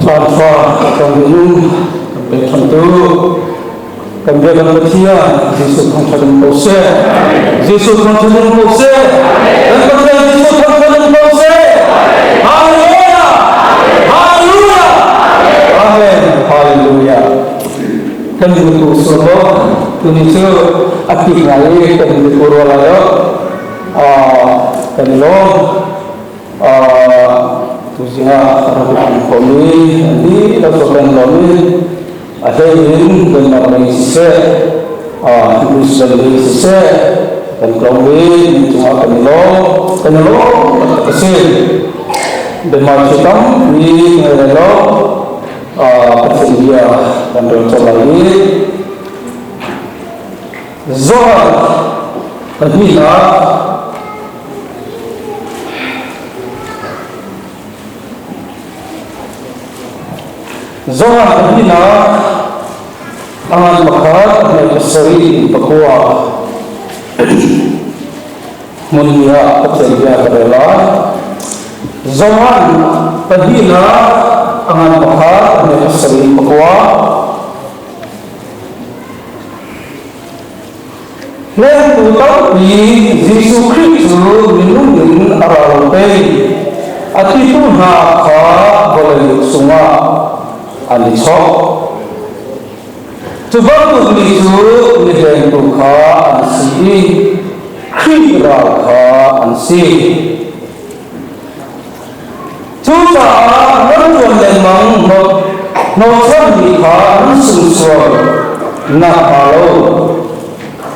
Caan ṭha kan minung kan pekchanhtu kan biakam Pathian Jesuh thangṭhat in ko seh. Jesuh thangṭhat in ko seh. Kan Pathian Jesuh thangṭhat in ko seh. Hallelujah! Hallelujah! Amen. Hallelujah. Kan mutu sual tuni cu a tik ngai i kan mutu rua lai lo. Kan i lawm. Tuzing ah rak i pum khomi an dihlak kan lawm i a hlei in Denmark lei siseh, Brisbane lei siseh kan tlawng i nan cungah kan i lawm, kan i lawm taktak a si. Denmark cu tampi ngei lai lo, Pathian bia kan rel colh lai i Zohar pahnihnak Zohar pahnihnak angan pakhat hmai pasarih pakua hmun ni ah Pathian bia ka rel lai. Zohar pahnihnak angan pakhat hmai pasarih pakua. Hlentu tampi Jesuh Khrih cu minung in a ra lo pei. A titu hna kha vawlei cungah an i chawk. Cu bantuk mi cu mihlengtu kha an si i Khrih ral kha an si. Cucaah nan ṭuan lengmang hnawhchanmi kha nan sungsual nakhnga lo,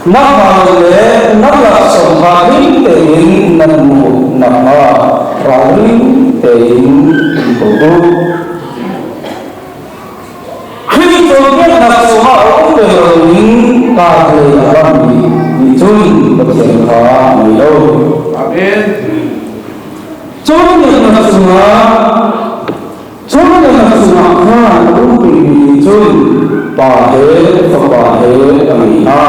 nakhnga lo le nan laksawng kha him tein nan hmuh nakhnga ralring tein um ko u. Khrih cawnpiaknak cungah a um ve loin kaa lei a lammi nih cun Pathian kha a ngei lo. Amen. Cawnpiaknak cungah cawnpiaknak cungah khan a um pengmi nih cun Pa he Fapa he a ngei hna.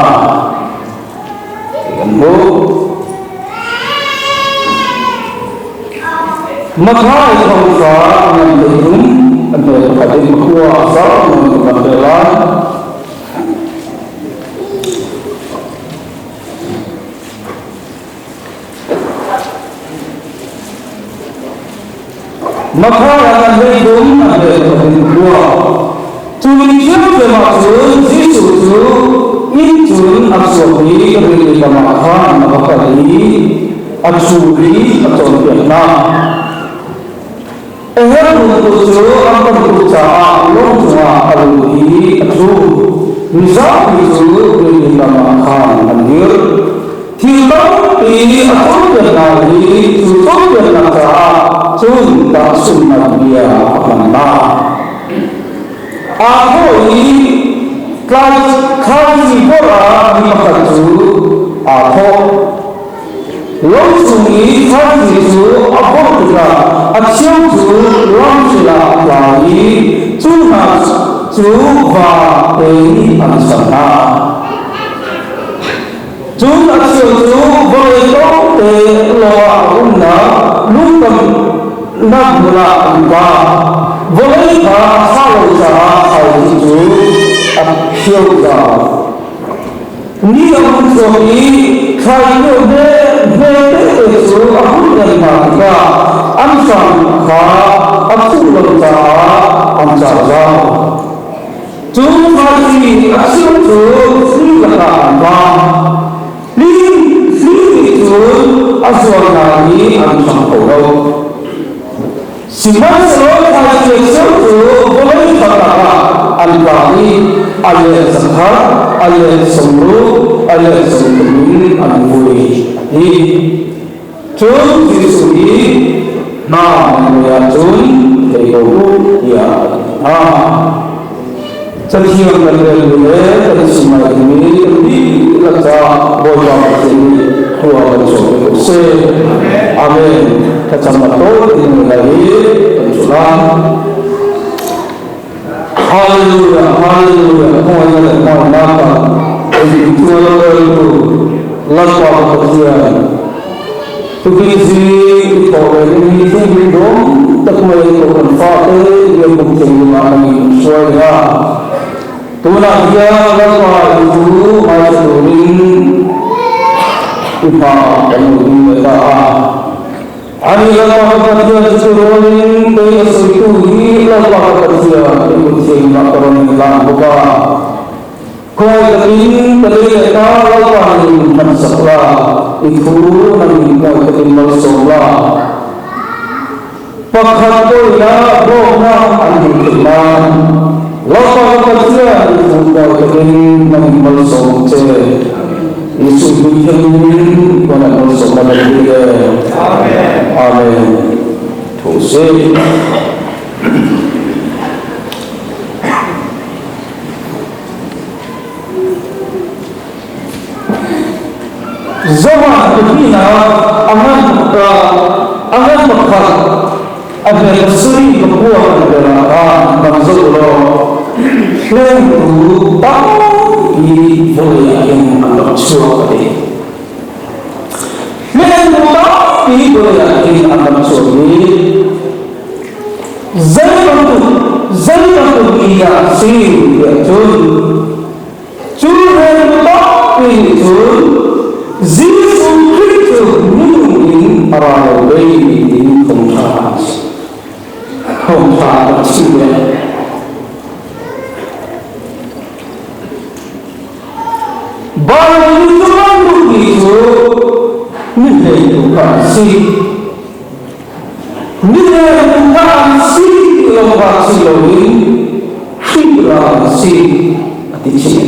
Kan hmuh. Mathai thawngṭha ngan hleithum a hme pakhat in khua a sau nawn kan rel lai. Mathai ah ngan hleithum a hme pakhat in khua. Cu ni ṭhiamṭhiam ah cun Jesuh cu inn cun a chuak i rili kam ah khan a va kal i a ṭhu i a cawnpiak hna. A herhtu cu an bantuk caah lawng cungah a lut i a ṭhu. Mizapi cu rili kam ah khan an dir. Thil tampi a cawnpiak hna i cu cawnpiaknak caah cun tahchunhnak bia a hman hna. Aa thawh i thlaici bor ah mi pakhat cu aa thawh. Lo chung i thlaici cu a borh tikah a cheu cu lamhri ah a tla i cu hna cu va te nih an char hna. Cun a cheu cu vawlei tlawmte lo ah a umnak lungtamnak hmun ah an tla. Vawlei kha a ṭha lo caah thaizing cu a phio zau. Ni a hun chuak i thlainuah hme tete cu a hun ngan hna tikah an hram kha a thuh lo caah an car zau. Cu thaizing a chim cu thli lakah an vang. Thli thli nih cun a zual hna i an ṭhang kho lo. Sihmanhsehlaw thaizing a chim cu vawlei taktak ah an tla i a let zakhat, a let sawmruk, a let sawmthum in an vui, a ti. Cun Jesuh nih hna nan ngei ahcun thei ko u tiah a ti hna. Cathiang kan relmi le kan chim lai dingmi kan dihlak caah Bawipa Pathian nih khua kan cawm ve ko seh. Amen. Thlacamnak tawi in lai i kan cu lai. Hallelujah, hallelujah, hmuhna le hmuhnak ah tualtu Lalpa Pathian tukin zing i thawh ve ding hi thing dum. tak mai ko kan fate lian buk thing ah nang in hruai ha. Tunah hian Lalpa i thu ngaithla turin i hma kan lo ding leh ta a. Ani Lalpa ka Pathian chu rualin kei a sawitu hi Lalpa ka Pathian i kut thianghlimah ka rawn inlan bawk a. Khawi takin ka lei leh ta Lalpa nin hmansak la, i thu nangin mawi takin malsawm la. Pakhat pawina hlawkna an hmuh theih nan Lalpa ka Pathian i thu mawi takin nangin malsawm ang che. Jesuh hming thianghlimin huan ah malsawmna kan dil e. Amen. Thu sih. Zohah pahnihnak a ngan a ngan pakhat a hme pasarih pakua kan tel ah khan bang zoh u law hlengtu tampi vawlei ah hin an rak chuak a ti. Hlengtu tampi vawlei ah hin an rak chuak i zei bantuk zei bantuk mi dah a si tiah cun Cu bantuk nih cun Jesuh Khrih cu minung in a ra lo dei tiin thawngṭha a si. Thawngṭha a rak chim ve. Bible nih cu bantuk mi cu mi hleitu kha an si. Mi hleitu kha an si ti lo kha si loin Khrih ra an si a ti chih.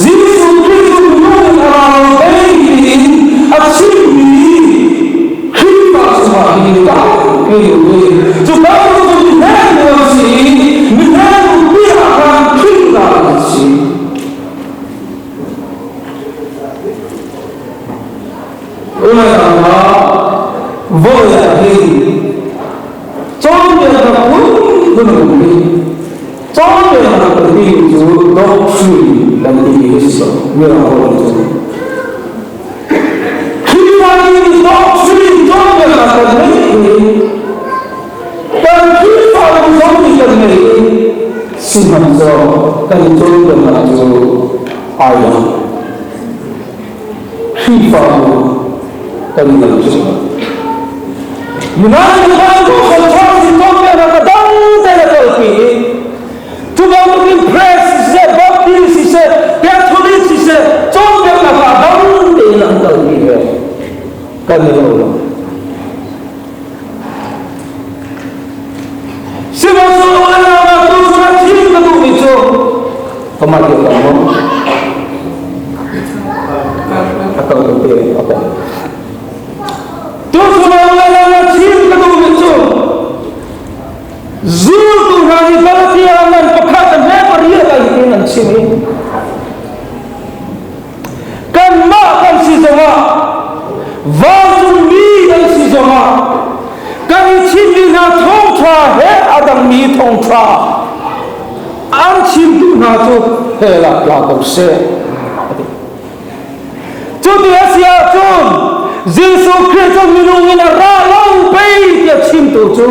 Jesuh Khrih cu minung in a ra lo pei tiin a chimmi Khrihfa chungah hin tampi um i cu bantuk cu mi hleitu an si i mi hleitu bia khan Khrih ra an si. Unau vawlei ah hin cawnpiaknak phunphun a um i cawnpiaknak kan timi cu doctrine kan timi hi si mirang holh in cun Khrihfa nih doctrine cawnpiaknak kan ngeih i kan Khrihfa zong nih kan ngeih i sihmanhsehlaw kan cawnpiaknak cu ai dang. Khrihfabu kan ngeih cu United Bible Conference in cawnpiaknak a dang tein a kalpi i cu bantukin Press siseh, Baptist siseh, Catholic siseh cawnpiaknak a dang tein an kalpi ve. Kan i lo lo. Sihmanhsehlaw tu cu thil ka duhmi cu kamah ti ka maw a kal ko te a kal tu cu thil ka duhmi cu zultu hna nih Galatia ngan pakhat a hme pariat ah hitin an chim i Kanmah kan si zongah vancungmi kan si zongah kan i chimmi hna thawngṭha he a dangmi thawngṭha an chimtu hna cu hell ah tla ko seh. Cuti a si ahcun Jesuh Khrih cu minung in a ra lo pei tiah chimtu cu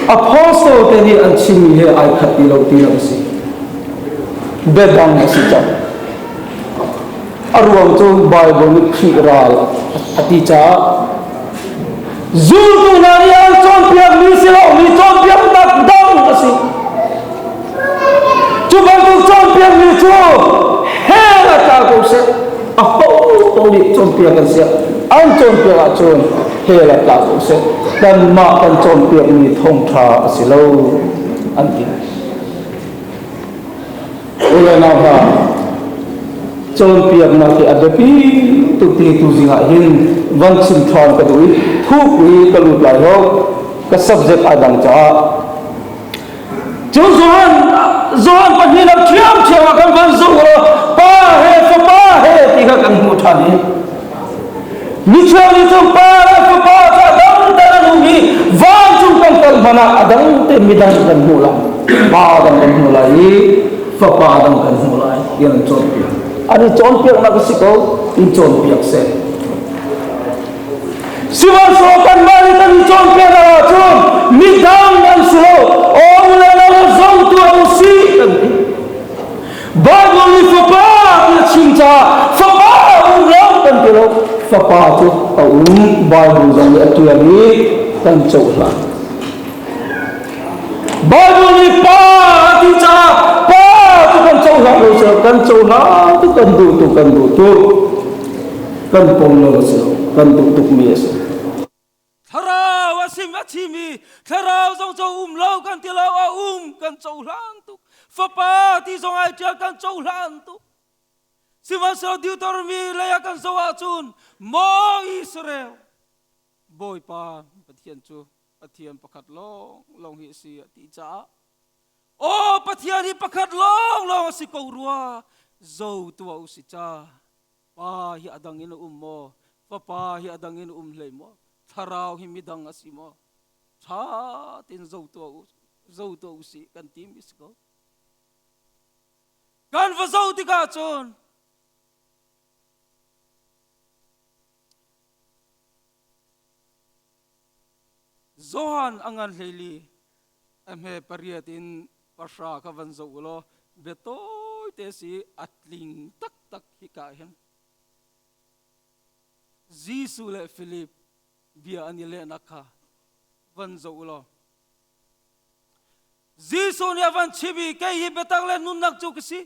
Apostle te nih an chimmi he ai khat ti lo ti a si. Biadang a si cang. A ruang cu Bible nih Khrih ral a ti caah zultu hna nih an cawnpiakmi si lo mi cawnpiaknak dang a si. Cu bantuk cawnpiakmi cu hell ah tla ko seh. A ho paoh nih cawnpiak an si. An cawnpiak ahcun hell ah tla ko seh. Kanmah kan cawnpiakmi thawngṭha a si lo an ti. U le nau hna, cawnpiaknak hi a biapi tuk ti tu zing ah hin van chim ṭhan ka duh i thuk i ka lut lai lo. Ka subject a dang caah Cu Johan Johan pahnihnak ṭhiamṭhiam ah kan van zoh law Pa he Fapa he ti kha kan hmuh ṭhan i micheu nih cun Pa le Fapa cu a dang te an um i vancung kan kal hmanh ah a dang te midang kan hmuh lai Pa dang kan hmuh lai i Fapa dang kan hmuh lai ti an cawnpiak. An i cawnpiaknak a si ko, in cawnpiak seh. Sihmanhsehlaw kanmah nih kan i cawnpiaknak ahcun midang an si lo, aw le lo zotu an si kan ti. Bible nih fapa ti a chim caah fapa a um lo kan ti lo. Fapa cu a um, Bible zong nih a ṭial i kan cohlan. Bible nih pa a ti caah pa cu kan cohlang lo si kan cohlang tu kan duh tu kan duh tu kan pom lo a si kan duh tuk mi a si. Thlarau a sim a chim i thlarau zong cu um lo kan ti lo a um kan cohlan tuk fapa ti zong ai ṭial kan cohlan tuk sihmanhsehlaw Deuteronomy lei ah kan zoh ahcun maw Israel Bawipa Pathian cu Pathian pakhat lawnglawng hi a si a ti caah aw Pathian hi pakhat lawnglawng a si ko rua zo tuah u si ca pa hi a dang in a um maw fapa hi a dang in um hlei maw thlarau hi midang a si maw ṭha tein zo tuah u zo tuah u si kan ti mi si ko kan va zo tikah cun Johan a ngan hleili a hme pariat in pahra kha van zoh u law bia tawite si a tling taktak hika hin. Jesuh le Filip bia an i lehnak kha van zoh u law. Jesuh nih a van chim i kei hi biatak le nunnak cu ka si.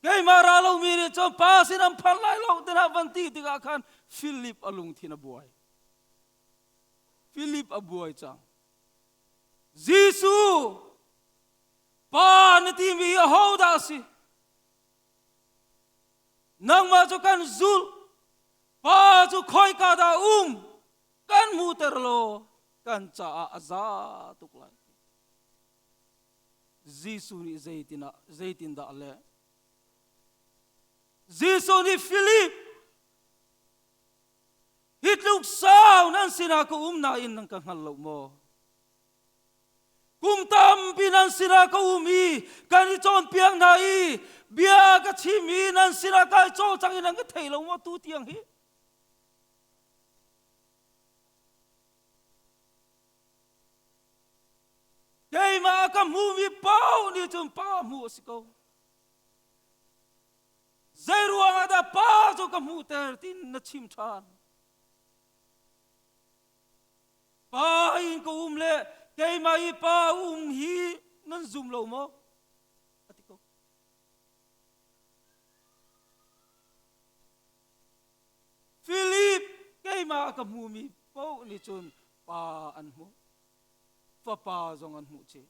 Keimah ra lomi nih cun pa sin an phan lai lo tiah van ti tikah khan Philip a lungthin a buai. Philip a buai cang. Jesuh, pa na timi hi ahodah a si? Nangmah cu kan zulh, pa cu khoika dah um? Kan hmuhter law kan caah a za tuk lai. Jesuh nih zeitindah a leh? Jesuh nih Filip, hi tluk sau nan sinah ka um nain nan ka hngal lo maw? Kum tampi nan sinah ka um i kan i cawnpiak hna i bia ka chim i nan sinah kai cawlcang i nan ka thei lo maw tu tiang hi? Keimah a ka hmumi paoh nih cun pa hmuh a si ko. Zei ruangah dah pa cu ka hmuhter tin na chim ṭhan? Pa in ka um le keimah i pa um hi nan zum lo maw? A ti ko. Filip keimah a ka hmumi paoh nih cun pa an hmuh. Fapa zong an hmuh chih.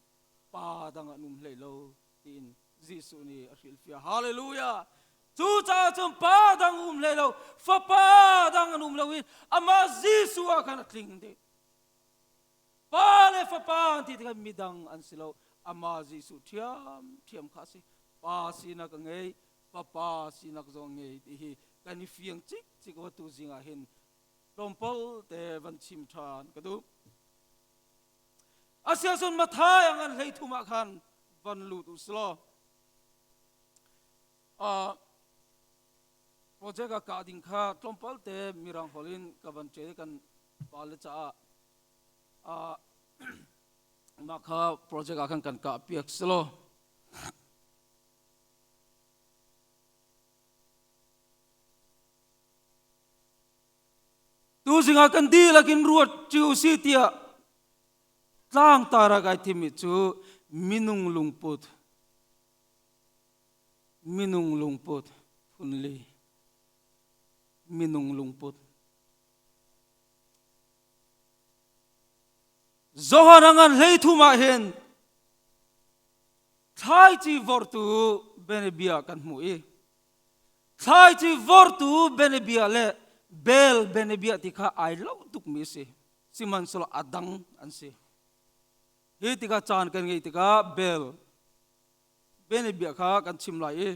Pa dang an um hlei lo tiin Jesuh nih a hrilhfiah. Hallelujah! Cucaah cun pa dang um hlei lo, fapa dang an um lo i amah Jesuh ah khan a tling dih. Pa le fapa an ti tikah midang an si lo. Amah Jesuh ṭhiamṭhiam kha a si. Pa sinak a ngei, fapa sinak zong a ngei ti hi kan i fiang cikcik wa tu zing ah hin tlawmpal te van chim ṭhan ka duh. Asiahcun Mathai a ngan hlei thum ah khan van lut u silaw project a kah ding kha tlawmpal te mirang holh in ka van ṭial kan pale caah mah kha project ah khan kan kah piak silaw Tuzing ah kan dihlak in ruat ṭi u si tiah tlangtar ah kai thimmi cu minung lungput minung lungput phunli minung lungput Johan a ngan hlei thum ah hin thlaici vortu bianabia kan hmuh i Thlaici vortu bianabia le bel bianabia ti kha ai lo tukmi a si. Sihmanhsehlaw a dang an si. Hi tikah caan kan ngeih tikah bel bianabia kha kan chim lai i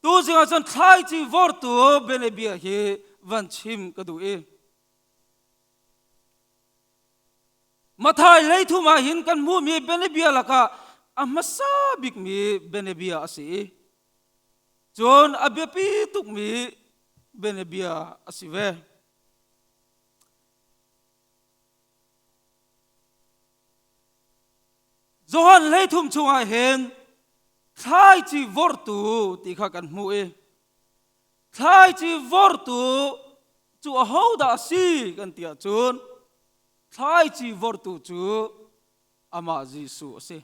tuzing ah cun thlaici vortu bianabia hi van chim ka duh i Mathai leithum ah hin kan hmuhmi bianabia lakah a hmasa bikmi bianabia a si i. Cun a biapi tukmi bianabia a si ve. Johan 13 chungah hin thlaici vortu ti kha kan hmuh i thlaici vortu cu ahodah a si kan ti ahcun thlaici vortu cu amah Jesuh a si.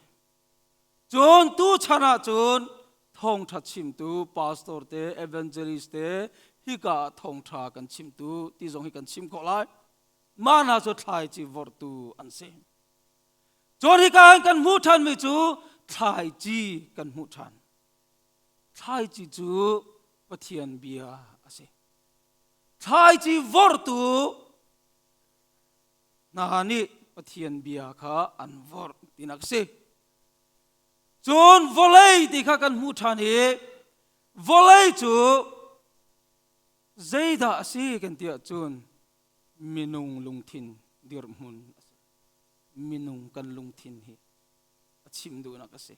Cun tuchan ah cun thawngṭha chimtu pastor te evangelist te hika ah thawngṭha kan chimtu ti zong hi kan chim khawh lai. Mah hna cu thlaici vortu an si. Cun hika ah kan hmuh ṭhanmi cu thlaici kan hmuh ṭhan. Thlaici cu Pathian bia a si. Thlaici vortu hna nih Pathian bia kha an vorh tinak a si. Cun vawlei ti kha kan hmuh ṭhan i vawlei cu zeidah a si kan ti ahcun minung lungthin dirhmun a si. Minung kan lungthin hi a chim duhnak a si.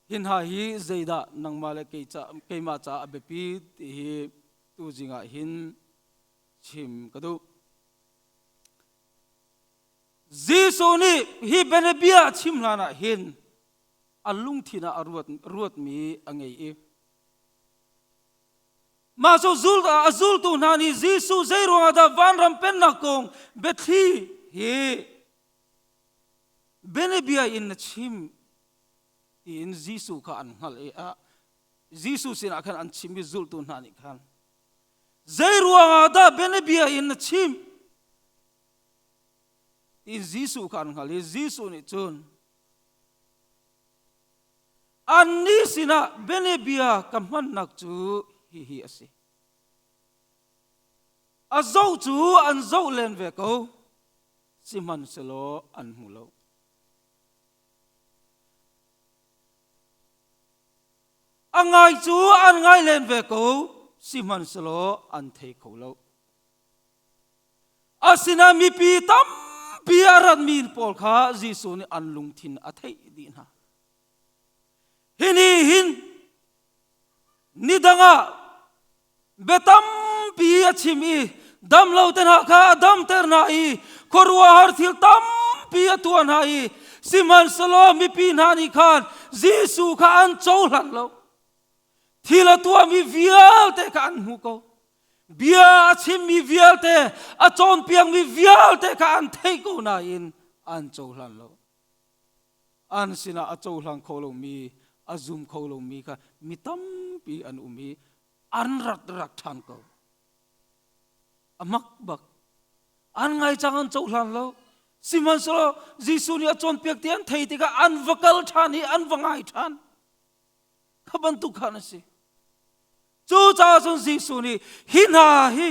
Hi hna hi zeidah nangmah le keimah caah a biapi ti hi tuzing ah hin chim ka duh. Jesuh nih hi bianabia a chim hlan ah hin a lungthin ah a ruatmi a ngei i mah cu a zultu hna nih Jesuh zei ruangah dah vanram pennak kong biathli hi bianabia in na chim tiin Jesuh kha an hngalh i Jesuh sinah khan an chim i zultu hna nih khan Zei ruangah dah bianabia in na chim? Tiin Jesuh kha an hngalh i Jesuh nih cun annih sinah bianabia ka hmannak cu hihi a si. A zoh cu an zoh len ve ko, sihmanhsehlaw an hmu lo. A ngai cu an ngai len ve ko, sihmanhsehlaw an thei kho lo. Asinain mipi tampi a ratmi pawl kha Jesuh nih an lungthin a theih dih hna. Hi nih hin ni dang ah bia tampi a chim i damlo te hna kha a damter hna i khuaruahhar thil tampi a tuah hna i sihmanhsehlaw mipi hna nih khan Jesuh kha an cohlan lo. Thil a tuahmi vialte kha an hmu ko. Bia a chimmi vialte, a cawnpiakmi vialte kha an theih ko nain an cohlan lo. An sinah a cohlang kho lomi, a zum kho lomi kha mi tampi an um i an rak rak ṭhan ko. A mak bak. An ngai cang an cohlan lo. Sihmanhsehlaw Jesuh nih a cawnpiak ti an thei tikah an va kal ṭhan i an va ngai ṭhan. Kha bantuk khan a si. Cucaah cun Jesuh nih hi hna hi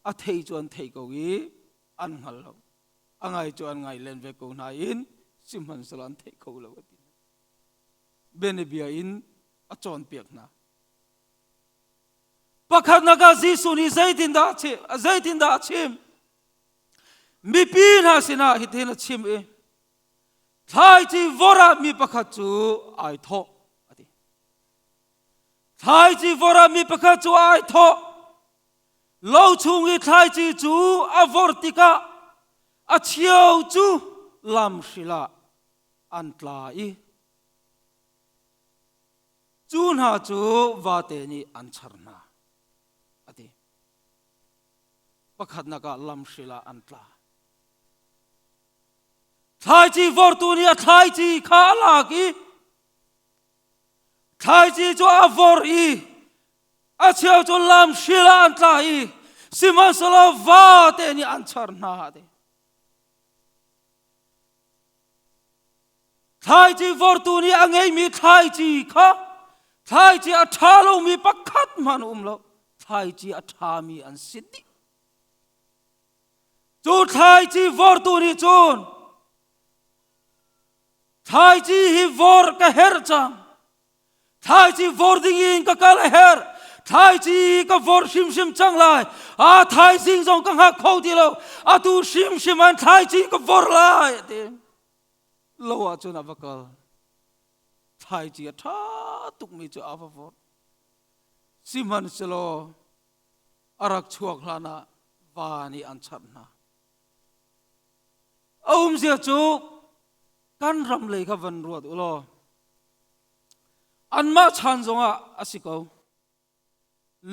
a thei cu an thei ko i an hngal lo. A ngai cu an ngai len ve ko hna in sihmanhsehlaw an thei kho lo a ti. Bianabia in a cawnpiak hna. Pakhatnak ah Jesuh nih zeitindah a chim? Mipi hna sinah hitin a chim i thlaici vor ah mi pakhat cu ai thawh a ti. Thlaici vor ah mi pakhat cu ai thawh. Lo chung i thlaici cu a vor tikah a cheu cu lamhril ah an tla i cu hna cu vate nih an char hna a ti. Pakhatnak ah lamhril ah an tla. Thlaici vortu nih a thlaici kha a lak i thlaici cu a vor i a cheu cu lamhril ah an tla i sihmanhsehlaw vate nih an char hna a ti. Thlaici vortu nih a ngeimi thlaici kha thlaici a ṭha lomi pakhat hmanh a um lo. Thlaici a ṭhami an si dih. Cu thlaici vortu nih cun thlaici hi vor ka herh cang. Thlaici vor ding in ka kal a herh. Thlaici ka vor hrimhrim cang lai. A thaizing zong ka hngak kho ti lo. Atu hrimhrim an thlaici ka vor lai a ti. Lo ah cun a va kal. Thlaici a ṭha tukmi cu a va vorh. Sihmanhsehlaw a rak chuak hlanah va nih an char hna. A umzia cu kan ram lei kha van ruat u law anmah chan zongah a si ko.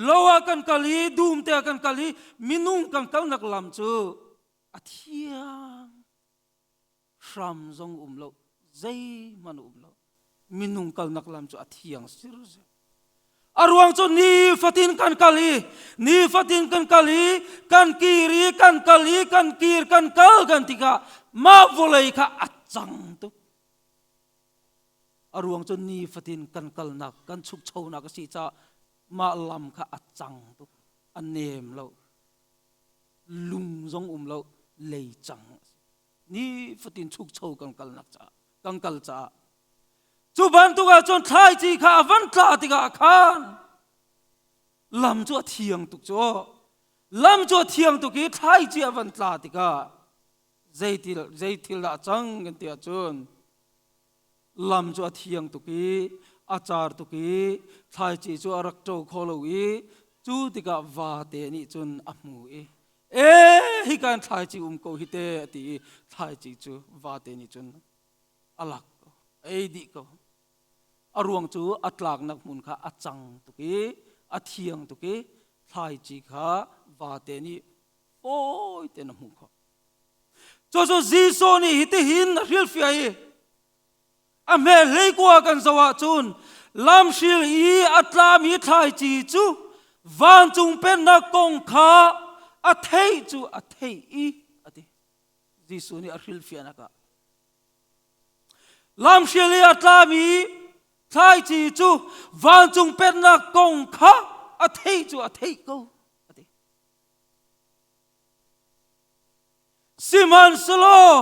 Lo ah kan kal i dum te ah kan kal i minung kan kalnak lam cu a thiang. Hram zong um lo, zeihmanh um lo. Minung kalnak lam cu a thiang sirzer. A ruang cu nifatin kan kal i nifatin kan kal i kan kir i kan kal i kan kir kan kal kan tikah mah vawlei kha a cang tuk. A ruang cu nifatin kan kalnak kan chukchonak a si caah mah lam kha a cang tuk. A nem lo. Lung zong um lo lei cang a si. Nifatin chukcho kan kalnak caah kan kal caah cu bantuk ahcun thlaici kha a van tla tikah khan lam cu a thiang tuk cu lam cu a thiang tuk i thlaici a van tla tikah zeitil zeithil dah cang kan ti ahcun lam cu a thiang tuk i a car tuk i thlaici cu a rak ṭo kho lo i cu tikah vate nih cun a hmu i E hi kan thlaici um ko hi te a ti i thlaici cu vate nih cun a lak ko ei dih ko. A ruang cu a tlaknak hmun kha a cang tuk i a thiang tuk i thlaici kha vate nih fawi tein a hmuh khawh. Cucu Jesuh nih hitihin a hrilhfiah i a hme hleikua kan zoh ahcun lamhril i a tlami thlaici cu vancung pennak kong kha a theih cu a theih i a ti. Jesuh nih a hrilhfiahnak ah lamhril i a tlami thlaici cu vancung pennak kong kha a theih cu a theih ko a ti. Sihmanhsehlaw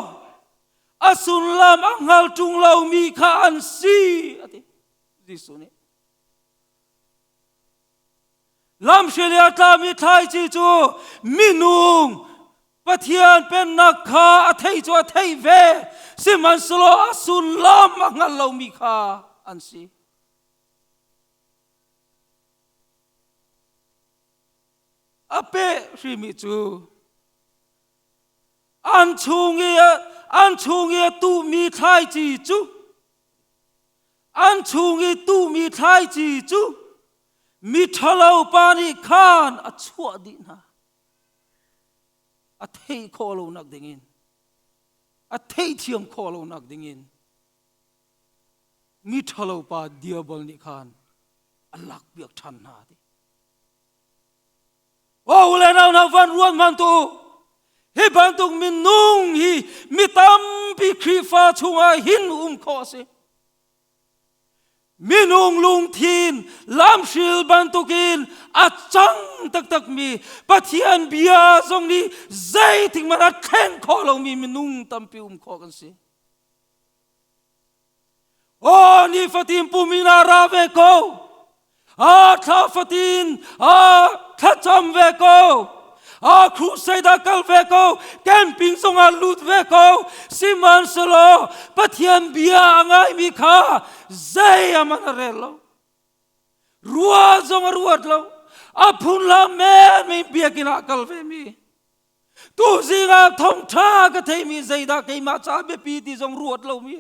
a sullam a hngal ṭung lomi kha an si, a ti. Jesuh nih. Lamhrial i a tlami thlaici cu minung Pathian pennak kha a thei cu a thei ve, sihmanhsehlaw a sullam a hngal lomi kha an si. A peh hrimi cu an chung i an chung i a tuhmi thlaici cu an chung i tuhmi thlaici cu miṭhalo pa nih khan a chuah dih hna. A theih khawh lonak dingin, a theihthiam khawh lonak dingin miṭhalo pa diabol nih khan a lakpiak ṭhan hna ti. Aw le nau hna van ruat hmanh tu hi bantuk minung hi mi tampi Khrihfa chungah hin um khawh a si. Minung lungthin lamhril bantukin a cang taktakmi Pathian bia zong nih zeitik hmanh a thleng khawh lomi minung tampi um khawh kan si. Aw nifatin pum in ah ra ve ko. A thla fatin a thlacam ve ko. A crusade ah kal ve ko. Camping zongah lut ve ko. Sihmanhsehlaw Pathian bia a ngaimi kha zei a man a rel lo. Ruah zong a ruat lo. A phunlam men biakinn ah kal ve mi. Tuzing ah thawngṭha ka theimi zeidah keimah ca biapi ti zong ruat lomi,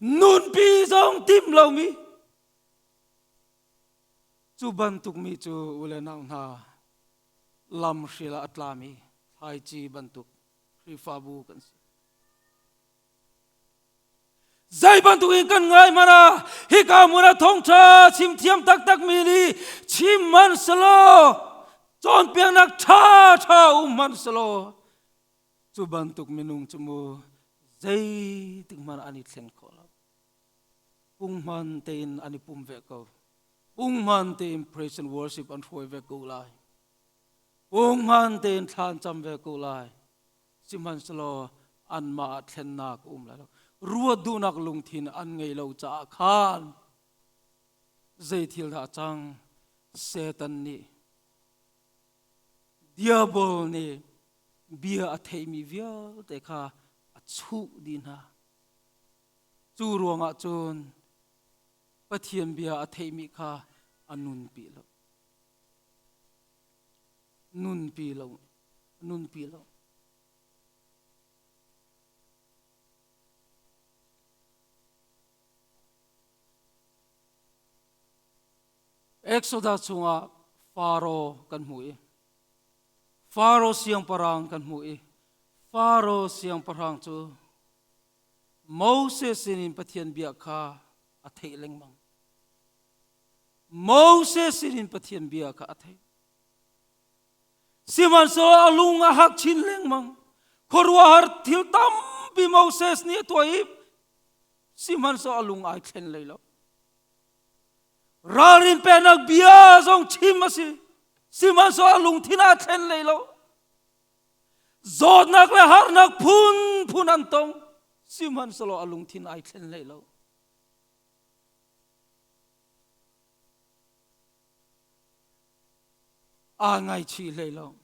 nunpi zong tim lomi, cu bantuk mi cu u le nau hna lamhril ah a tlami thlaici bantuk Khrihfabu kan si. Zei bantuk in kan ngai hmanh ah hika hmun ah thawngṭha chim thiam taktakmi nih chim hmanh selaw cawnpiaknak ṭhaṭha um hmanh selaw cu bantuk minung cu mu zeitik hmanh an i thleng kho lo. Punghman tein an i pum ve ko. Punghman tein praise and worship an hruai ve ko lai. Punghman tein thla an cam ve ko lai. Sihmanhsehlaw anmah ah thlennak a um lai lo. Ruat duhnak lungthin an ngei lo caah khan zei thil dah a cang? Satan nih Diabol nih bia a theimi vialte kha a chuh dih hna. Cu ruangah cun Pathian bia a theihmi kha a nunpi lo. Nunpi lo. Nunpi lo. Exodus chungah Faro kan hmu i Faro siangpahrang kan hmu i Faro siangpahrang cu Moses sinin Pathian bia kha a theih lengmang. Moses sinin Pathian bia kha a theih. Sihmanhsehlaw a lung a hak chin lengmang. Khuaruahhar thil tampi Moses nih a tuah i sihmanhsehlaw a lung ai thlen lei lo. Ralrin peknak bia zong chim a si. Sihmanhsehlaw a lungthin aa thlen lei lo. Zawtnak le harnak phunphun an tong. Sihmanhsehlaw a lungthin ai thlen hlei lo. Aa ngaichih hlei lo.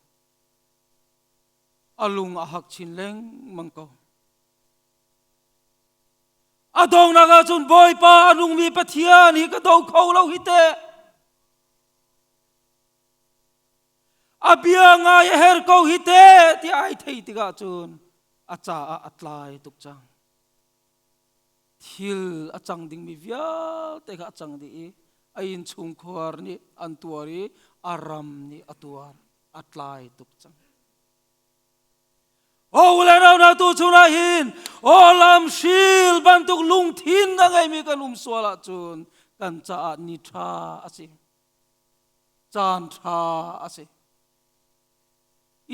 A lung a hak chin lengmang ko. A donghnak ahcun Bawipa a nungmi Pathian hi ka do kho lo hi teh. A bia ngai a her ko hi teh ti ai thei tikah cun a caah a tlai tuk cang. Thil a cang dingmi vialte kha a cang dih i a innchungkhar nih an tuar i a ram nih a tuar. A tlai tuk cang. O le rau na tu chungah hin o lam hril bantuk lungthin a ngeimi kan um sual ahcun kan caah ni ṭha a si. Caan ṭha a si.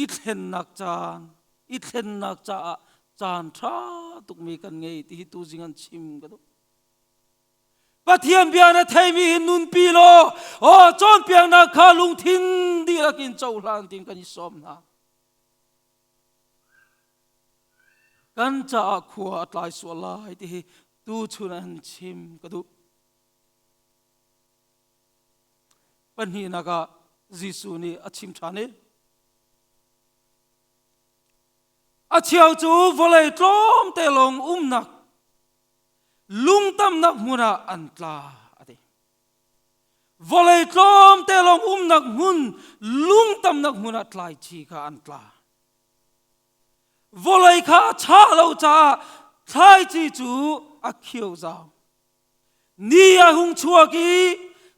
I thlennak caan, i thlennak caah caan ṭha tukmi kan ngei ti hi tu zing an chim ka duh. Pathian bia na theimi hi nunpi law aw cawnpiaknak kha lungthin dihlak in cohlan tiin kan i sawm hna. Kan caah khua a tlai sual lai ti hi tuchun ah han chim ka duh. Pahnihnak ah Jesuh nih a chim ṭhan i a cheu cu vawlei tlawmte lawng umnak lungtamnak hmun ah an tla a ti. Vawlei tlawmte lawng umnak hmun lungtamnak hmun ah tlaici kha an tla. Vawlei kha a chah lo caah thlaici cu a khio zau. Ni a hung chuak i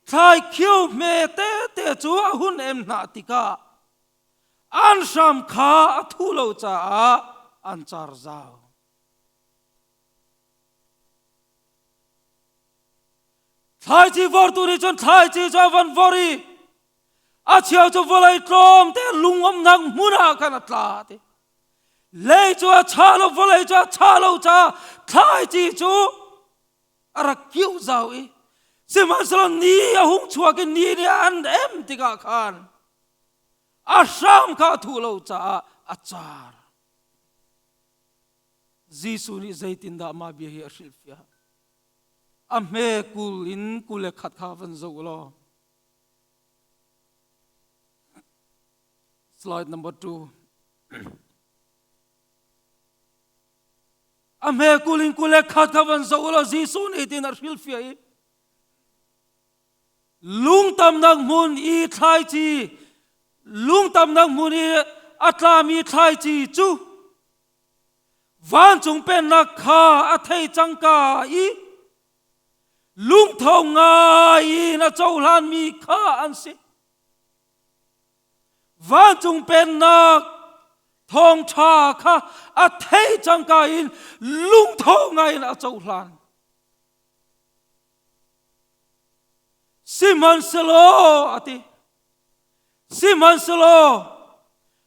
thlai khio hme tete cu a hun em hna tikah an hram kha a thu lo caah an car zau. Thlaici vortu nih cun thlaici cu a van vor i a cheu cu vawlei tlawmte lungumnak hmun ah khan a tla ti. Lei cu a cha lo, vawlei cu a cha lo caah thlaici cu a rak kiuh zau i sihmanhsehlaw ni a hung chuak i ni nih an em tikah khan a hram kha a thuh lo caah a car. Jesuh nih zeitindah mah bia hi a hrilhfiah? A hme 20 in 21 kha van zoh u law. Slide number 2. A hme 20 in 21 kha van zoh u law Jesuh nih tin a hrilhfiah i lungtamnak hmun i thlaici lungtamnak hmun i a tlami thlaici cu Vancung pennak kha a thei cangka i lungtho ngai in a cohlanmi kha an si. Vancung pennak thawngṭha kha a thei cangka in lungtho ngai in a cohlan. Sihmanhsehlaw a ti. Sihmanhsehlaw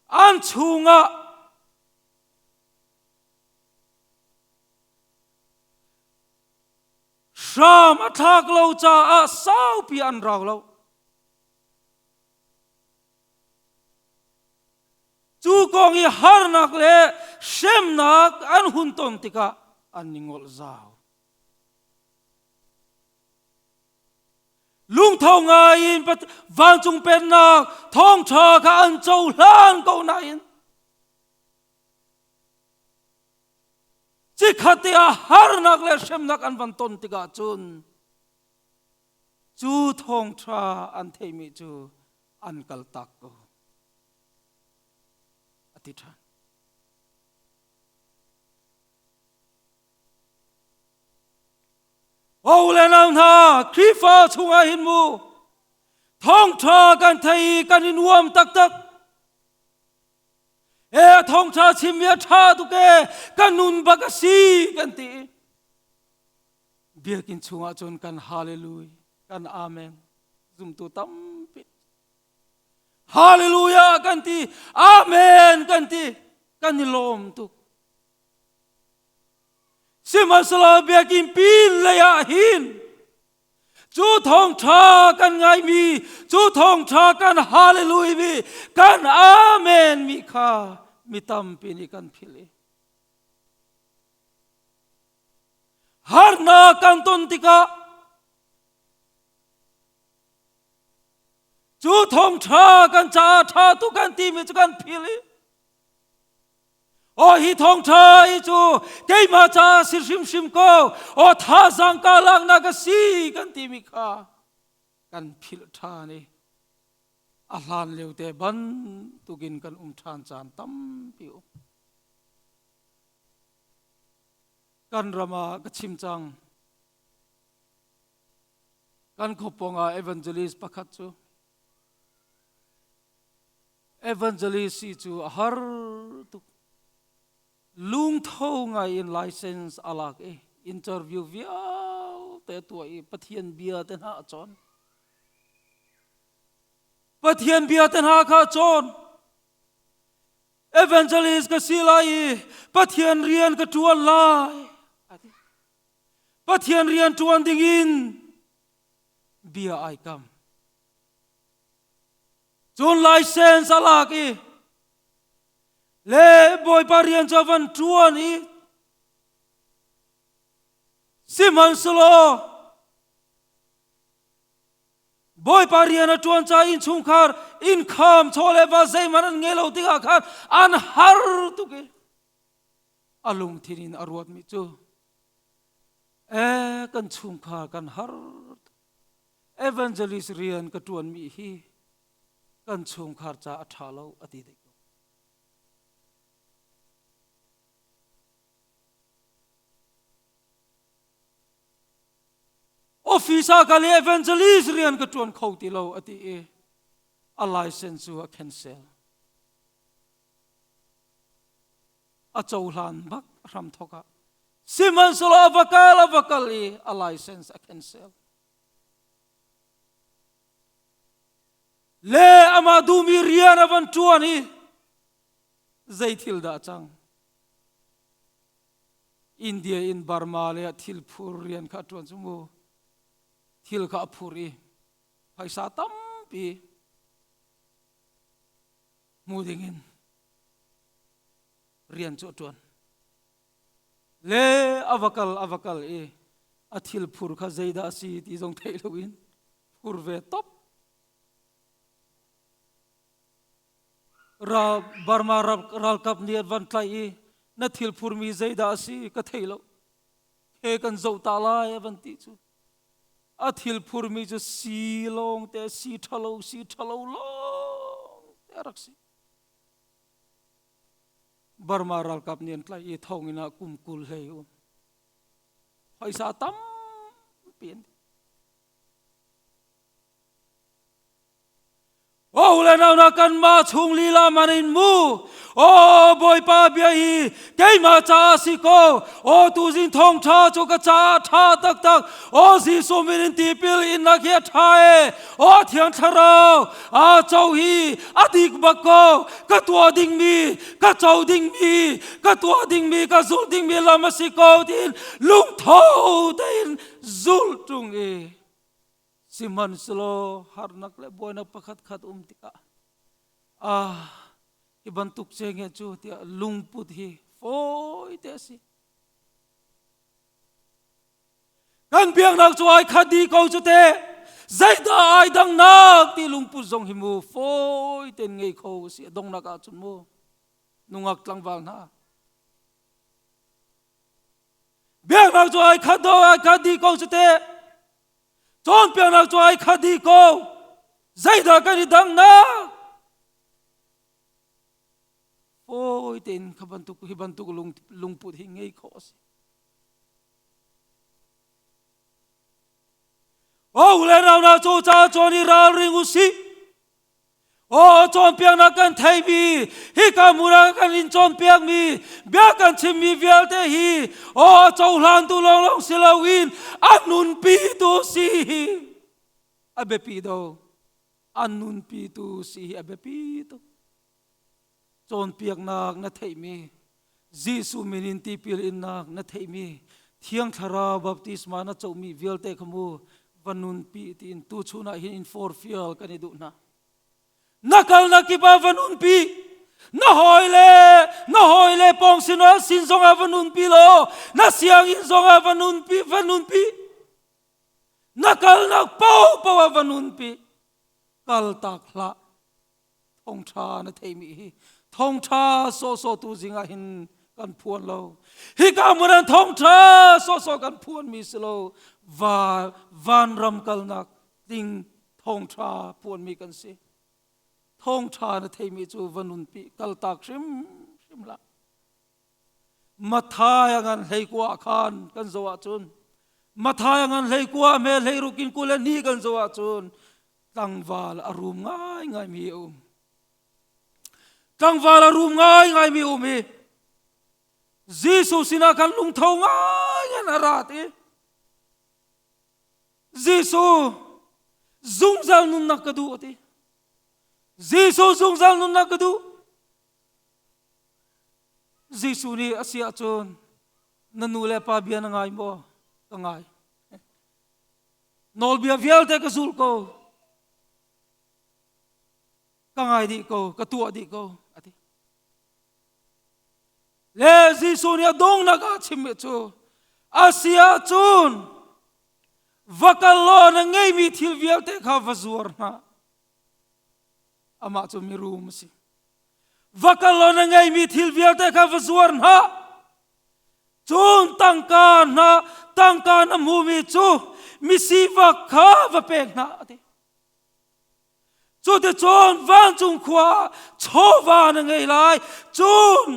an chungah hram a thlak lo caah saupi an rau lo. Cu kong i harnak le hremnak an hun ton tikah an i ngolh zau. Lungtho ngai in vancung pennak thawngṭha kha an cohlan ko nain chikkhat te ah harnak le hremnak an van ton tikah cun Cu thawngṭha an theihmi cu an kaltak ko. A ti ṭhan. O le nau hna, Khrihfa chungah hin mu thawngṭha kan thei i kan i nuam taktak. E thawngṭha chimmi a ṭha tuk e, kan nun bak a si kan ti. Biakinn chungah cun kan hallelujah, kan amen, zumtu tampi. Hallelujah kan ti, amen kan ti, kan i lawm tuk. Sihmanhsehlaw biakinn pin lei ah hin cu thawngṭha kan ngaimi, cu thawngṭha kan hallelujah mi, kan amen mi kha mi tampi nih kan philh i harnak kan ton tikah cu thawngṭha kan caah ṭha tu kan timi cu kan philh i Aw hi thawngṭha hi cu keimah caah si hrimhrim ko. Aw thazaang ka laknak a si kan timi kha kan philh ṭhan i a hlan lio te bantukin kan um ṭhan caan tampi um. Kan ram ah ka chim cang. Kan khuapawng ah evangelist pakhat cu Evangelist si cu a har tuk. Lungtho ngai in license a lak i interview vialte tuah i Pathian bia te hna a cawn. Pathian bia te hna kha a cawn. Evangelist ka si lai i Pathian rian ka ṭuan lai. Pathian rian ṭuan dingin bia ai kam. Cun license a lak i le Bawipa rian cu a van ṭuan i sihmanhsehlaw Bawipa rian a ṭuan ca innchungkhar income chaw le va zeihmanh an ngei lo tikah khan an har tuk i a lungthin in a ruatmi cu ee kan chungkhar kan har Evangelist rian ka ṭuanmi hi kan chungkhar ca a ṭha lo a ti dih ko. Office ah kal i evangelist rian ka ṭuan kho ti lo a ti i a license cu a cancel. A cohlan bak hramthok ah. Sihmanhsehlaw a va kal a va kal i a license a cancel. Le amah duhmi rian a van ṭuan i zei thil dah cang? India in Burma le thil phur rian kha a ṭuan cu mu. Thil kha a phur i phaisa tampi hmu dingin rian cu a ṭuan. Le a va kal a va kal i a thil phur kha zeidah a si ti zong theih loin phur ve top. Ra Burma ralkap nih an van tlaih i na thil phurmi zeidah a si ka thei lo. He kan zoh ta lai a van ti cu. A thil phurmi cu si lawng te si ṭhalo si ṭhalo lawng te a rak si. Burma ralkap nih an tlaih i thonginn ah kum 20 hlei um. Phaisa tampi an O le nau na kanmah chung lila man in mu. O Bawipa bia hi keimah caah si ko. O tuzing thawngṭha cu ka caah ṭha taktak. O Jesuh min in tipil innak hi a ṭha e. O Thiang Thlarau a co hi a dik bak ko. Ka tuah dingmi, ka co dingmi, ka tuah dingmi, ka zulh dingmi lam a si ko tiin lungtho tein zulh ṭung i sihmanhsehlaw harnak le buainak pakhat khat um tikah ah hi bantuk cenge cu tiah lungput hi fawi te a si. Kan biaknak cu ai khat dih ko cu te. Zeidah ai dangnak ti lungput zong hi mu fawi tein ngei kho a si. A donghnak ahcun mu nungak tlangval hna. Biaknak cu ai khat do ai khat dih ko cu te. Cawnpiaknak cu ai khat dih ko. Zeidah kan i dangnak? Fawi tein kha bantuk hi bantuk lungput hi ngei khawh a si. O le nau na cu ca cawn i ralring u sih. O cawnpiaknak kan theimi hika hmun ah kan in cawnpiakmi bia kan chimmi vialte hi o a cohlantu lawnglawng si loin a nunpitu si hi a biapi do. A nunpitu si hi a biapi tuk. Cawnpiaknak na theihmi Jesuh min in tipil innak na theihmi Thiang Thlarau baptisma na comi vialte kha mu va nunpi tiin tuchun ah hin in forfial kan i duh hna. Na kalnak kip ah va nunpi. Na hawile na hawile pawng sin sin zongah va nunpi law na sianginn zongah va nunpi va nunpi. Na kalnak paohpaoh ah va nunpi. Kaltak hlah. Thawngṭha na theimi hi thawngṭha sawhsawh tu zingah hin kan phuan lo. Hika hmun ah thawngṭha sawhsawh kan phuanmi si lo. Va vanram kalnak ding thawngṭha phuanmi kan si. Thawngṭha na theimi cu va nunpi kaltak hrimhrim hlah. Mathai a ngan hleikua khan kan zoh ahcun Mathai a ngan hleikua hme hleiruk in 22 kan zoh ahcun tlangval a rum ngaingaimi a um. Tlangval a rum ngaingaimi a um i Jesuh sinah khan lungtho ngaingai a rat i Jesuh zungzal nunnak ka duh a ti. Jesuh zungzal nunnak ka duh. Jesuh nih a si ahcun na nu le pa bia na ngai maw? Ka ngai. Nawlbia vialte ka zul ko. Ka ngai dih ko, ka tuah dih ko, a ti. Le Jesuh nih a donghnak ah chimmi cu a si ahcun va kal law na ngeimi thil vialte kha va zuar hna. Amah cu mirum a si. Va kal law na ngeimi thil vialte kha va zuar hna. Cun tangka hna tangka na hmumi cu misifak kha va pek hna a ti. Cuticun vancung khua chawva na ngei lai. Cun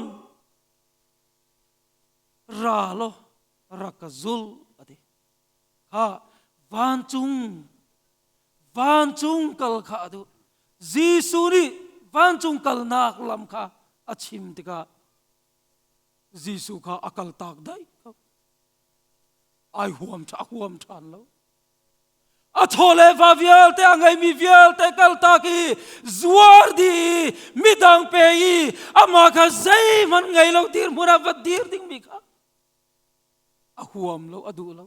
ra law rak ka zul a ti. Kha vancung vancung kal kha a duh. Jesuh nih vancung kalnak lam kha a chim tikah Jesuh kha a kaltak daih ko. Ai huam a huam ṭhan lo. A chaw le va vialte a ngeimi vialte kaltak i zuar dih i midang pe i amah kha zeihmanh ngei lo dirhmun ah va dir dingmi kha a huam lo, a duh lo.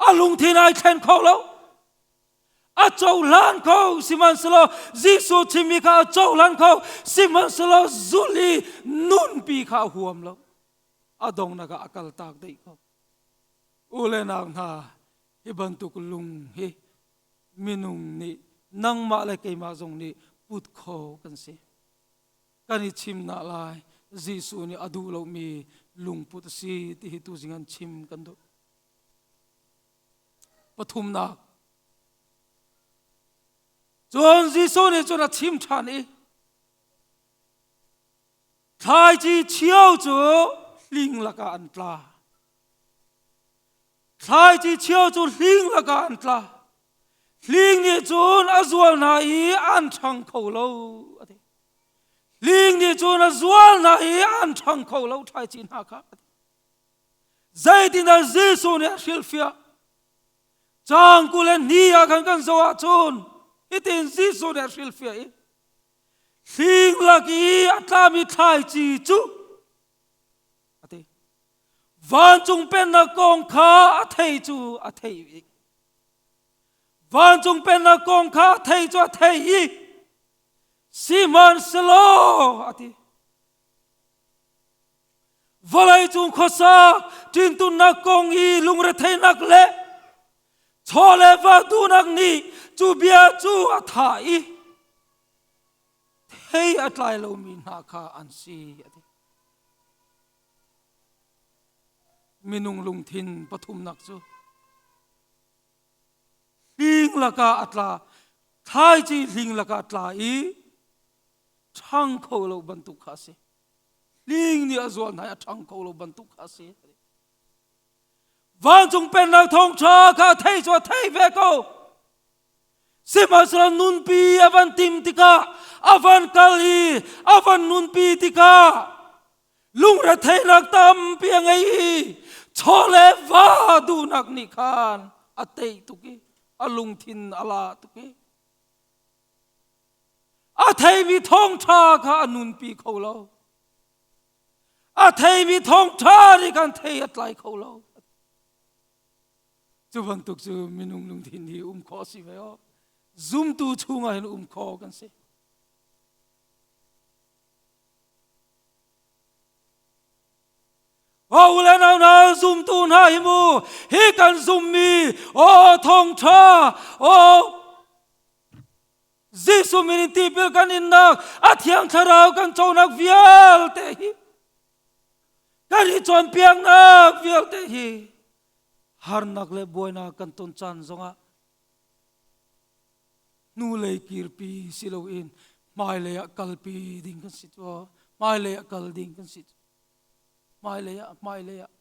A lungthin ai thlen kho lo. A cohlan kho sihmanhsehlaw Jesuh chimmi kha a cohlan kho sihmanhsehlaw zulh i nunpi kha a huam lo. A donghnak ah a kaltak dih ko. U le nau hna, hi bantuk lung hi minung nih nangmah le keimah zong nih put kho kan si. Kan i chimnak lai Jesuh nih a duh lomi lungput a si ti hi tuzing an chim kan duh. Pathumnak. Cun Jesuh nih cun a chim ṭhan i thlaici chio cu hling lakah an tla. Thlaici chio cu hling lakah an tla. Hling nih cun a zual hna i an ṭhang kho lo a ti. Hling nih cun a zual hna i an ṭhang kho lo thlaici hna kha a ti. Zeitindah Jesuh nih a hrilhfiah? Caang 22 ah khan kan zoh ahcun hitin Jesuh nih a hrilhfiah i hling lak i a tlami thlaici cu a ti. Vancung pennak kong kha a thei cu a thei i vancung pennak kong kha a thei cu a thei i sihmanhsehlaw a ti. Vawleicung khuasak ṭintunnak kong i lungretheihnak le chaw le va duhnak nih cu bia cu a thah i thei a tlai lomi hna kha an si a ti. Minung lungthin pathumnak cu. Hling lakah a tla. Thlaici hling lakah a tla i ṭhang kho lo bantuk kha a si. Hling nih a zual hna i a ṭhang kho lo bantuk kha a si. Vancung pennak thawngṭha kha a thei cu a thei ve ko. Sihmanhsehlaw nunpi a van tim tikah, a van kal i a van nunpi tikah lungretheihnak tampi a ngei i chaw le va duhnak nih khan a tei tuk i a lungthin a la tuk i a theimi thawngṭha kha a nunpi kho lo. A theimi thawngṭha nih khan thei a tlai kho lo. Cu bantuk cu minung lungthin hi um khawh a si ve aw. Zumtu chungah hin um khawh kan si. Aw u le nau hna zumtu hna hi mu hi kan zummi aw thawngṭha aw Jesuh min in tipil kan innak a thiang thlarau kan conak vialte hi kan i cawnpiaknak vialte hi harnak le buainak kan ton caan zongah hnulei kirpi si loin hmailei ah kalpi ding kan si cu hmailei ah kal ding kan si hmailei ah hmailei ah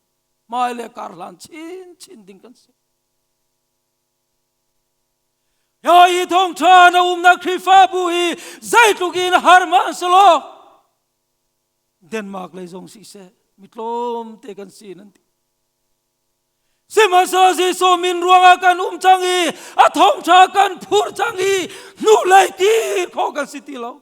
hmailei kar hlan chin chin ding kan si Hi thawngṭha na umnak Khrihfabu hi zeitluk in har hmanhsehlaw Denmark lei zong siseh mi tlawmte kan si nan ti. Sihmanhsehlaw Jesuh min ruangah kan um cang i a thawngṭha kan phur cang i hnulei kir khawh kan si ti lo.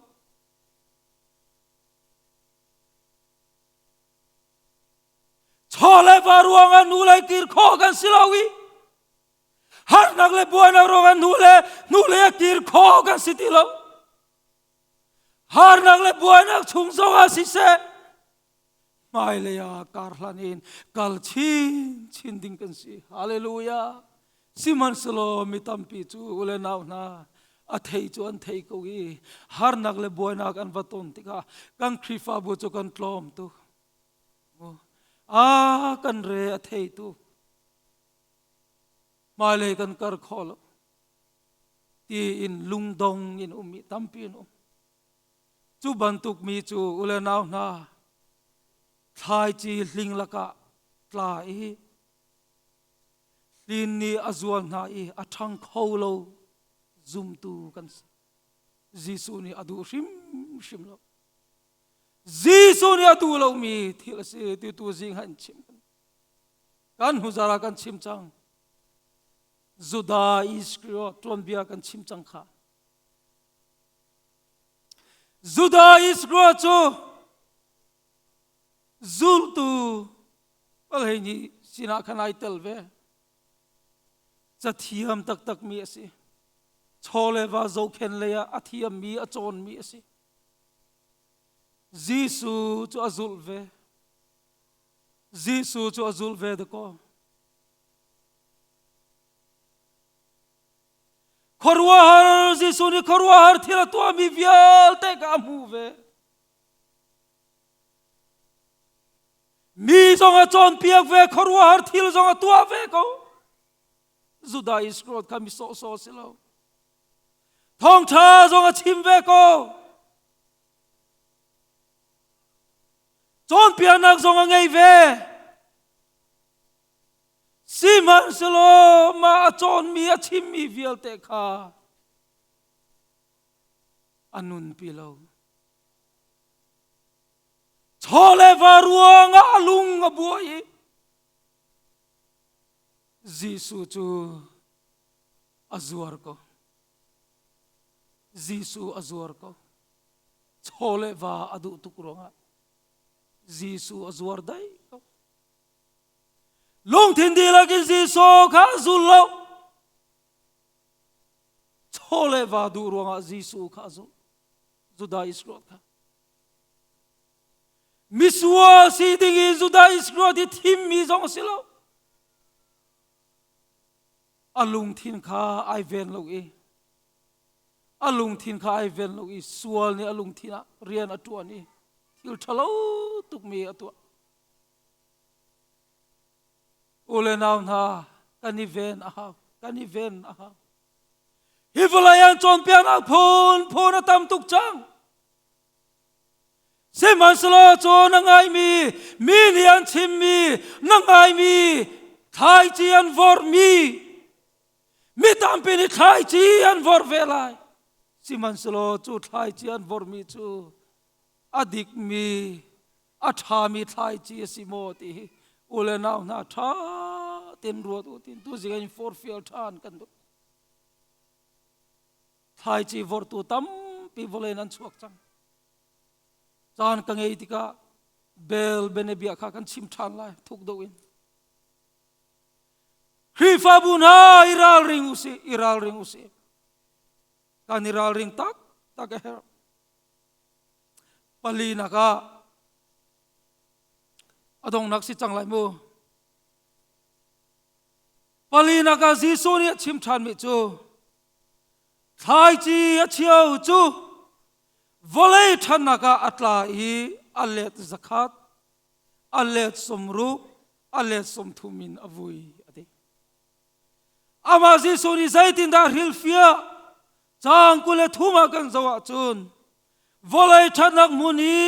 Chaw le va ruangah hnulei kir khawh kan si lo i harnak le buainak ruangah hnu le hnulei a kir khawh kan si ti lo. Harnak le buainak chung zongah siseh hmailei ah kar hlan in kal chin chin ding kan si. Hallelujah. Sihmanhsehlaw mi tampi cu u le nau hna a thei cu an thei ko i harnak le buainak an va ton tikah kan Khrihfabu cu kan tlawm tuk. A kan re a thei tu. Hmailei kan kar kho lo. Ti in lungdong in um mi tampi in um. Cu bantuk mi cu u le nau hna thlaici hling lakah tla i hlin nih a zual hna i a ṭhang kho lo zumtu kan si. Jesuh nih a duh hrimhrim lo. Jesuh nih a duh lomi thil a si ti tu zing han chim. Kan hnu zara kan chim cang. Judah Iskariot tuanbia kan chim cang kha. Judah Iskariot cu zultu palhei nih sinah khan ai tel ve. Cathiam taktakmi a si. Chaw le va zohkhen lei ah a thiammi a cawnmi a si. Jesuh cu a zulh ve. Jesuh cu a zulh ve dakaw. Khuaruahhar Jesuh nih khuaruahhar thil a tuahmi vialte kha a hmuh ve. Mi zong a cawnpiak ve, khuaruahhar thil zong a tuah ve ko. Judah Iskariot kha mi sawhsawh a si lo. Thawngṭha zong a chim ve ko. Cawnpiaknak zong a ngei ve. Sihmanhsehlaw mah a cawnmi a chimmi vialte kha a nunpi lo. Chaw le va ruangah a lung a buai i Jesuh cu a zuar ko. Jesuh a zuar ko. Chaw le va a duh tuk ruangah Jesuh a zuar dai ko. Lungthin dihlak in Jesuh kha a zul lo. Chaw le va duh ruangah Jesuh kha a zul. Judah Iskariot kha. Misual si ding in Judah Iskariot i thimmi zong a si lo. A lungthin kha ai ven lo i a lungthin kha ai ven lo i sual nih a lungthin ah rian a ṭuan i thil ṭhalo tukmi a tuah. U le nau hna, kan i ven a hau. Kan i ven a hau. Hi vawlei an cawnpiaknak phunphun a tam tuk cang. Sihmanhsehlaw cu na ngaimi mi nih an chimmi na ngaimi thlaici an vorhmi mi tampi nih thlaici an vorh ve lai. Sihmanhsehlaw cu thlaici an vorhmi cu a dikmi a ṭhami thlaici a si maw ti hi u le nau hna ṭha tein ruat u tin tuzing in forhfial ṭhan kan duh. Thlaici vorhtu tampi vawlei in an chuak cang. Caan ka ngei tikah bel benebia kha kan chim ṭhan lai thuk deuh in. Khrihfabu hna i ralring usih, i ralring usih. Kan i ralring tak tak a herh. Palinak ah a dongnak si cang lai mu. Palinak ah Jesuh nih a chim ṭhanmi cu thlaici a cheu cu vawlei ṭhannak ah a tla i a let zakhat, a let sawmruk, a let 30 in a vui a ti. Amah Jesuh nih zeitindah hrilhfiah caang 23 ah kan zoh ahcun vawlei ṭhatnak hmun i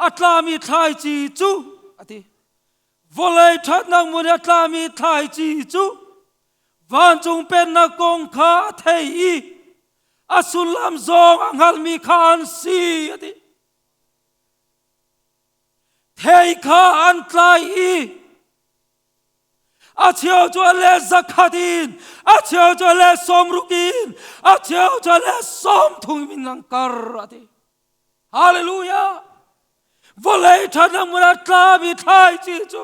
a tlami thlaici cu a ti. Vawlei ṭhatnak hmun i a tlami thlaici cu vancung pennak kong kha a thei i a sullam zong a hngalmi kha an si a ti. Thei kha an tlai i a cheu cu a let 100 in, a cheu cu a let 60 in, a cheu cu a let 30 in an kar a ti. Hallelujah! Vawlei ṭhatnak hmun ah tlami thlaici cu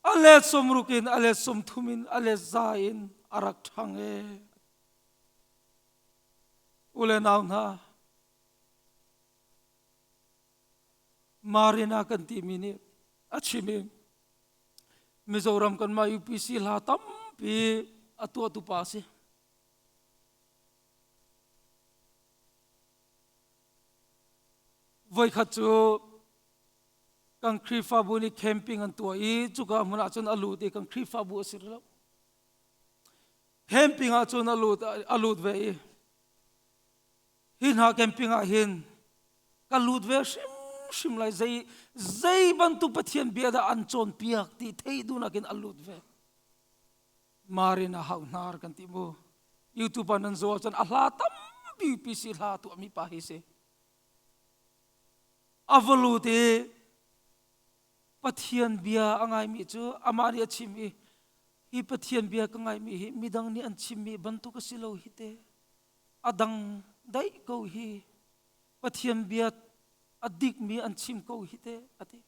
a let 60 in, a let 30 in, a let 100 in a rak ṭhang e. U le nau hna, Marina kan timi nih a chim i Mizoram kanmah UPC hla tampi a tuahtu pa a si. Voikhat cu kan Khrihfabu nih camping an tuah i cuka hmun ah cun a lut i kan Khrihfabu a si rih lo. Camping ah cun a lut a lut ve i hi hna camping ah hin ka lut ve hrimhrim lai zei zei bantuk Pathian bia dah an cawnpiak ti theih duhnak in a lut ve. Marina hau hnar kan ti mu. YouTube ah nan zoh ahcun a hla tampi PC hla tuahmi pa hi si. A va lut i Pathian bia a ngaimi cu amah nih a chim i hi Pathian bia ka ngaimi hi midang nih an chimmi bantuk a si lo hi te. A dang daih ko hi. Pathian bia a dikmi an chim ko hi te a ti.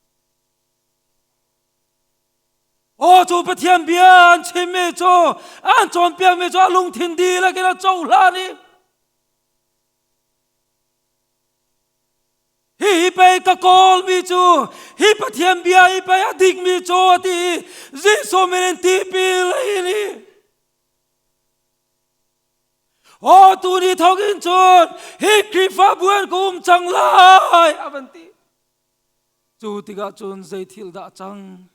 Aw cu Pathian bia an chimmi cu an cawnpiakmi cu a lungthin dihlak in a cohlan i Hihi pei ka kawlmi cu hi Pathian bia hi pei a dikmi cu a ti i Jesuh min in tipil a in i Aw tu ni thawk in cun hi Khrihfabu an ka um cang lai a van ti. Cu tikah cun zei thil dah cang?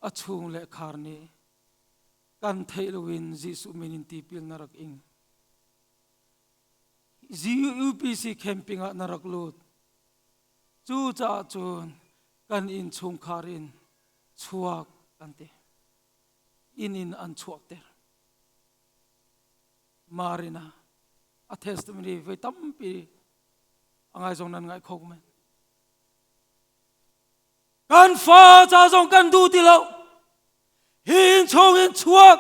A chung le khar nih kan theih loin Jesuh min in tipil na rak ing. UPC camping ah na rak lut. Cucaah cun kan innchungkhar in chuak an ti. Inn in an chuakter. Marina a testimony voi tampi a ngai zong nan ngai kho men. Kan fa ca zong kan duh ti lo. Hi inn chung in chuak.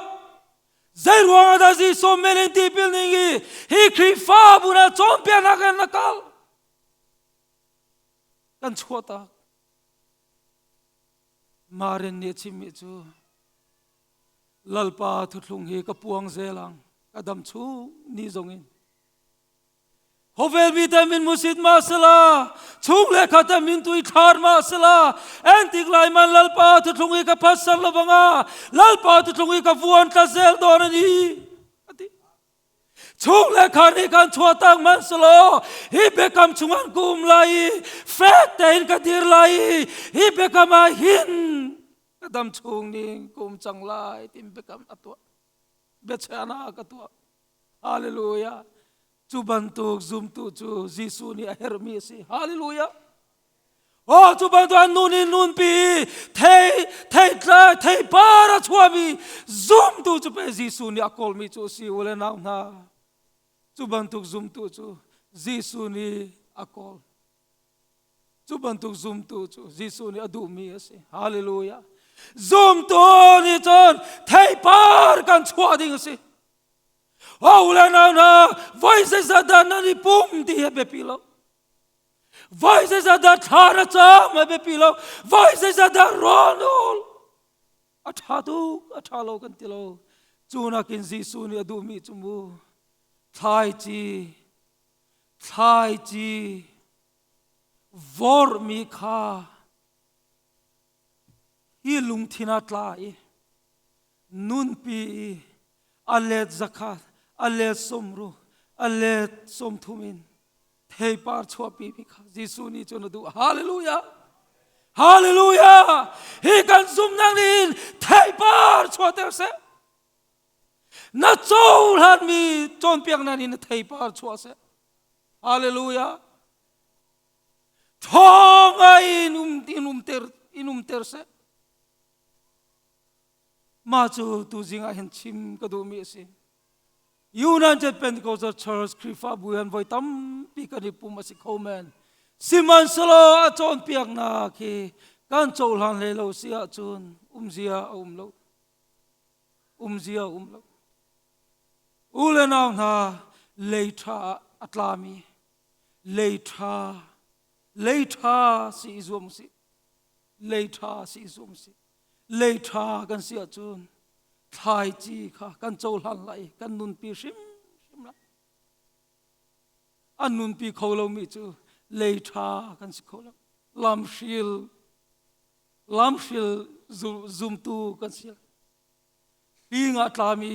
Zei ruang ah dah Jesuh min in tipil ning i hi Khrihfabu na cawnpiaknak in na kal? Kan chuahtak. Marin nih a chimmi cu Lalpa thuthlung hi ka puang zel ang ka dam chung ni zong in Khawvel mi te min musit ma sela chung le kha te min tui thlar ma sela entik lai man Lalpa thuthlung i ka phatsan lovanga Lalpa thuthlung i ka vuan tla zel dawn ani ati. Chung le khar nih kan chuahtak hmanhsehlaw hi biakam chungah ka um lai i fek tein ka dir lai i hi biakam ah hin ka dam chung ning ka um cang lai tin biakam a tuah. Biachahnak a tuah. Hallelujah. Cu bantuk zumtu cu Jesuh nih a herhmi a si. Hallelujah. Oh, cu bantuk an nun in nunpi thei thei tlai theipar a chuahmi zumtu cu pe Jesuh nih a kawlmi cu a si u le nau hna. Cu bantuk zumtu cu Jesuh nih a kawl. Cu bantuk zumtu cu Jesuh nih a duhmi a si. Hallelujah. Zumtu nih cun theipar kan chuah ding a si. Oh le nau hna, voi zeizat dah nan i pum ti hi a biapi lo. Voi zeizat dah thla na cam a biapi lo. Voi zeizat dah rawl na ul. A ṭha tuk, a ṭha lo kan ti lo. Cu nakin Jesuh nih a duhmi cu mu thlaici, thlaici vorhmi kha hi lungthin ah tla i nunpi i a let zakhat, a let sawmru, a let 30 in theipar chuahpi mi kha Jesuh nih cun a duh. Hallelujah! Hallelujah! Hi kan zumhnak nih hin theipar chuahter seh. Na cohlanmi cawnpiaknak nih na theipar chuah seh. Hallelujah! Ṭhawng in um in umter in umter seh. Mah cu tuzing ah hin chim ka duhmi a si. United Pentecostal Church Khrihfabu han voi tampi kan i pum a si kho men. Sihmanhsehlaw a cawnpiaknak hi kan cohlan hlei lo si ahcun umzia a um lo. Umzia a um lo. U le nau hna lei ṭha ah a tlami lei ṭha lei ṭha si i zuam usih. Lei ṭha si i zuam usih. Lei ṭha kan si ahcun thlaici kha kan cohlan lai i kan nunpi hrimhrim lai. An nunpi kho lomi cu lei ṭha kan si kho lo. Lamhril lamhril zumtu kan si. Hling ah tlami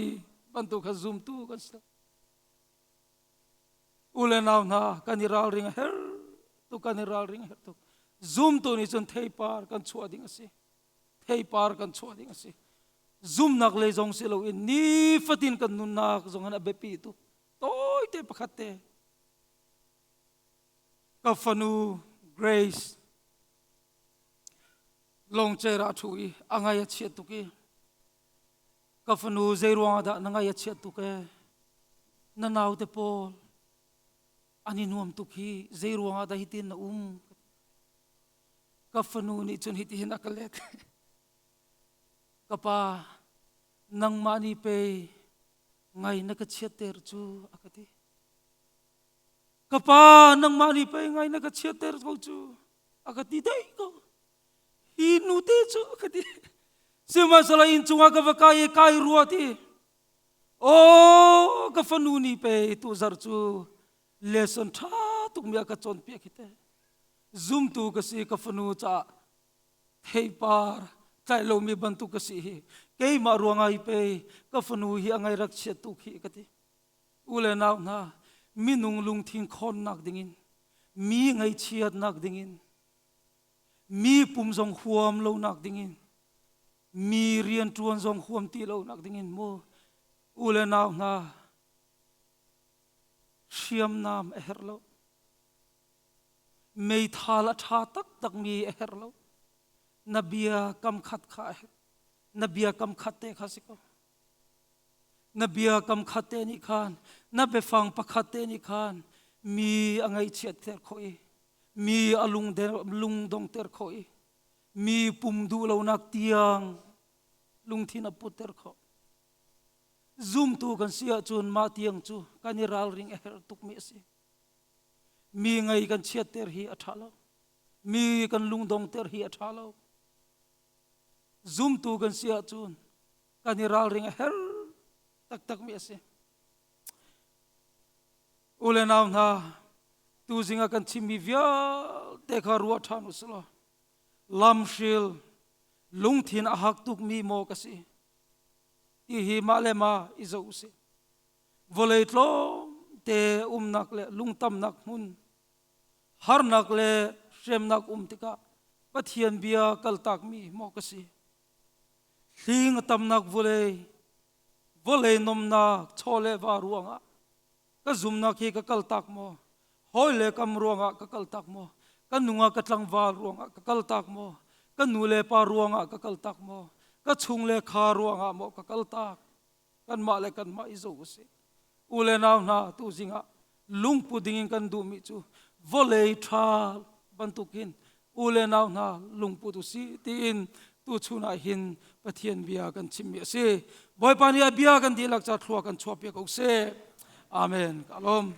bantuk kha zumtu kan si. U le nau hna kan i ralring a herh tuk kan i ralring a herh tuk. Zumtu nih cun theipar kan chuah ding a si. Theipar kan chuah ding a si. Zumnak lei zong si loin nifatin kan nunnak zong in a biapi tuk. Tawite pakhat te. Ka fanu Grace longchair ah a ṭhu i a ngai a chiat tuk i Ka fanu zeiruang ah dah na ngaih a chiat tuk ee? Na naute pawl an i nuam tuk hi zeiruang ah dah hitin na um? Ka fanu nih cun hitihin a ka let. Ka pa, nangmah nih pei ngai na ka chiatter cu a ka ti. Ka pa, nangmah nih pei ngai na ka chiatter ko cu a ka ti dei ko. Hi nute cu ka ti. Sihmanhsehlaw inn cungah ka va kai i kai ruat i aw ka fanu nih pei tuzarh cu lesson ṭha tukmi a ka cawnpiak hi teh. Zumtu ka si ka fanu caah theipar tlaih lomi bantuk ka si hi keimah ruangah hi pei ka fanu hi a ngai rak chiat tuk hi ka ti. U le nau hna minung lungthin khawnnak dingin mi ngaihchiatnak dingin Mi pum zong huam lonak dingin mi rianṭuan zong huam ti lonak dingin mu u le nau hna hriamnam a herh lo. Meithal a ṭha taktakmi a herh lo. Na bia kam khat kha a herh. Na bia kam khat te kha si ko. Na bia kam khat te nih khan na biafang pakhat te nih khan mi a ngaihchiatter khawh i mi a lungdongter khawh i mi pum duh lonak tiang lungthin a putter khawh. Zumtu kan si ahcun mah tiang cu kan i ralring a herh tukmi a si. Mi ngei kan chiatter hi a ṭha lo. Mi kan lungdongter hi a ṭha lo. Zumtu kan si ahcun kan i ralring a herh taktakmi a si. U le nau hna, tuzing ah kan chimmi vialte kha ruah ṭhan u sih law lamhril lungthin a hak tukmi maw ka si ti hi mah le mah i zoh u sih. Vawlei tlawmte umnak le lungtamnak hmun harnak le hremnak um tikah Pathian bia kaltakmi maw ka si? Hling a tamnak vawlei, vawlei nomnak chaw le va ruangah ka zumnak hi ka kaltak maw? Hawi le kam ruangah ka kaltak maw? Ka nungah ka tlangval ruangah ka kaltak maw? Ka nu le pa ruangah ka kaltak maw? Ka chung le kha ruangah maw ka kaltak? Kanmah le kanmah i zo usih. U le nau hna, tu zingah lungpu dingin kan duhmi cu vawlei ṭha bantukin u le nau hna lungput usih tiin tuchun ah hin Pathian bia kan chimmi a si. Bawipa nih a bia kan dihlak ca thlua kan chuahpiak ko seh. Amen. Ka lawm.